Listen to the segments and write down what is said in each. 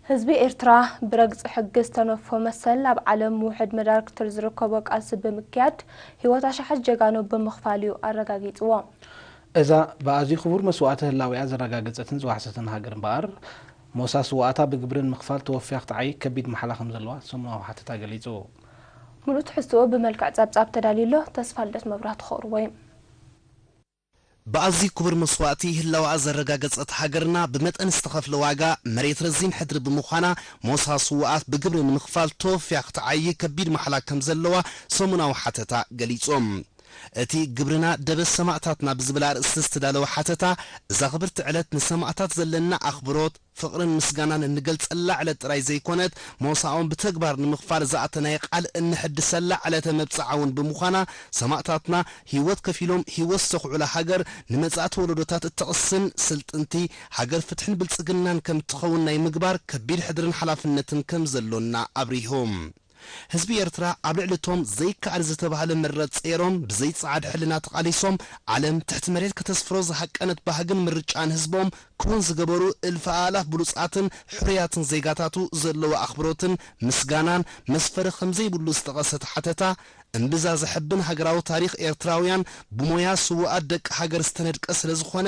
ህዝቢ ኤርትራ ብረግጺ ሕጊ ዝተነፍሆ መሰል ኣብ ዓለም ውሑድ መዳርግቲ ዝርከቦ ቃልሲ ብምክያድ ህይወት ኣሽሓት ጀጋኑ ብምኽፋል እዩ ኣረጋጊጽዎ። እዛ ብኣዝዩ ክቡር መስዋእቲ ህላዊኣ ዘረጋገጸትን ዝዋሕሰትን ሃገር እምበኣር፣ ሞሳ ስውኣታ ብግብሪ ንምኽፋል ተወፊያ ክትዓዪ ከቢድ ማሕላ ከም ዘለዋ ሰሙናዊ ሓተታ ገሊጹ። ሙሉእ ትሕዝትኡ ብመልክዕ ጸብጻብ ተዳልዩ ኣሎ። ተስፋልደት መብራህቱ ክቕርቦ እዩ። ብኣዝዩ ክቡር መስዋእቲ ህላወኣ ዘረጋገጸት ሃገርና ብመጠን ዝተኸፍለ ዋጋ መሬት ረዚን ሕድሪ ብምዃና ሞሳ ስውኣት ብግብሪ ንምኽፋል ተወፊያ ክትዓዪ ከቢድ ማሕላ ከም ዘለዋ ሰሙናዊ ሓተታ ገሊጾም። እቲ ግብርና ደበስ ሰማእታትና ብዝብል ኣርእስቲ ዝተዳለወ ሓተታ እዛ ክብርቲ ዕለት ንሰማእታት ዘለና ኣኽብሮት ፍቕርን ምስጋናን እንገልጸላ ዕለት ጥራይ ዘይኮነት፣ ሞሳኦም ብተግባር ንምኽፋል ዝኣተናዮ ቃል እንሕድሰላ ዕለተ መብጽዓ እውን ብምዃና፣ ሰማእታትና ህይወት ከፊሎም ህይወት ዝተኽዑላ ሃገር ንመጻእቲ ወለዶታት እትቕስን ስልጥንቲ ሃገር ፍትሕን ብልጽግናን ከም እትኸውን ናይ ምግባር ከቢድ ሕድርን ሓላፍነትን ከም ዘሎና ኣብሪሆም። ህዝቢ ኤርትራ ኣብ ልዕሊ እቶም ዘይከኣል ዝተባህለ መረት ጸይሮም ብዘይጸዓድ ሕልና ተቓሊሶም ዓለም ትሕቲ መሬት ከተስፍሮ ዝሃቀነት ባህግን ምርጫን ህዝቦም ክውን ዝገበሩ እልፊ ኣእላፍ ብሉጻትን ሕሩያትን ዜጋታቱ ዘለዎ ኣኽብሮትን ምስጋናን መስፈሪ ከምዘይብሉ ዝጠቐሰት ሓተታ፣ እምብዛ ዘሕብን ሃገራዊ ታሪኽ ኤርትራውያን ብሞያ ስዉኣት ደቂ ሃገር ዝተነድቀ ስለዝኾነ፣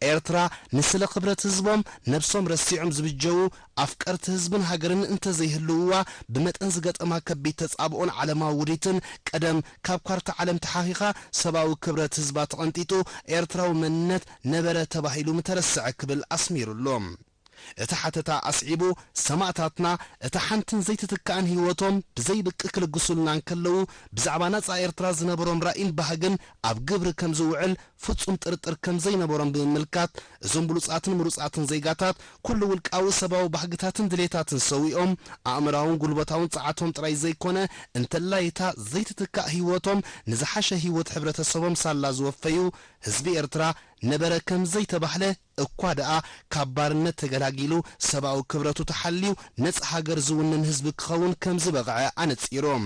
ኤርትራ ንስለ ክብረት ህዝቦም ነብሶም ረሲዖም ዝብጀዉ ኣፍቀርቲ ህዝብን ሃገርን እንተዘይህልውዋ፣ ብመጠን ዝገጠማ ከቢድ ተጻብኦን ዓለማዊ ውዲትን ቀደም ካብ ካርታ ዓለም ተሓኺኻ ሰብኣዊ ክብረት ህዝባ ተቐንጢጡ ኤርትራዊ መንነት ነበረ ተባሂሉ ምተረስዐ ክብል ኣስሚሩሎም። እቲ ሓተታ ኣስዒቡ፣ ሰማእታትና እታ ሓንትን ዘይትትካእን ህይወቶም ብዘይ ብቂ ክልግሱልና እንከለዉ፣ ብዛዕባ ናጻ ኤርትራ ዝነበሮም ራኢን ባህግን ኣብ ግብሪ ከም ዝውዕል ፍጹም ጥርጥር ከም ዘይነበሮም ብምምልካት፣ እዞም ብሉጻትን ምሩጻትን ዜጋታት፣ ኩሉ ውልቃዊ ሰብኣዊ ባህግታትን ድሌታትን ሰዊኦም፣ ኣእምራውን ጉልበታውን ጸዓቶም ጥራይ ዘይኮነ፣ እንተላይ እታ ዘይትትካእ ህይወቶም ንዝሓሸ ህይወት ሕብረተሰቦም ሳላ ዝወፈዩ፣ ህዝቢ ኤርትራ ነበረ ከም ዘይተባህለ እኳ ደኣ፣ ካብ ባርነት ተገላጊሉ፣ ሰብኣዊ ክብረቱ ተሓልዩ፣ ነጻ ሃገር ዝውንን ህዝቢ ክኸውን ከም ዝበቕዐ ኣነጺሮም።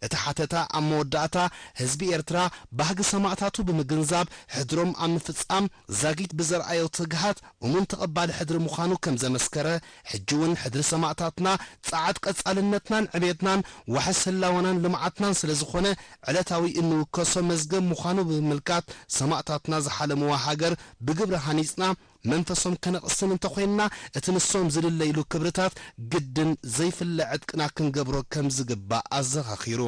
እቲ ሓተታ ኣብ መወዳእታ፣ ህዝቢ ኤርትራ ባህጊ ሰማእታቱ ብምግንዛብ፣ ሕድሮም ኣብ ምፍጻም ዛጊት ብዘርኣዮ ትግሃት፣ እሙን ተቐባሊ ሕድሪ ምዃኑ ከም ዘመስከረ፣ ሕጂ እውን ሕድሪ ሰማእታትና ጸዓት ቀጻልነትናን ዕቤትናን ዋሕስ ህላወናን ልምዓትናን ስለ ዝኾነ፣ ዕለታዊ እንውከሶ መዝገብ ምዃኑ ብምምልካት፣ ሰማእታትና ዝሓለምዋ ሃገር ብግብሪ ሃኒጽና፣ መንፈሶም ከነቕስን እንተኾይንና፣ እቲ ንሶም ዝልለይሉ ክብርታት ግድን ዘይፍለ ዕጥቅና ክንገብሮ ከም ዝግባእ ኣዘኻኺሩ።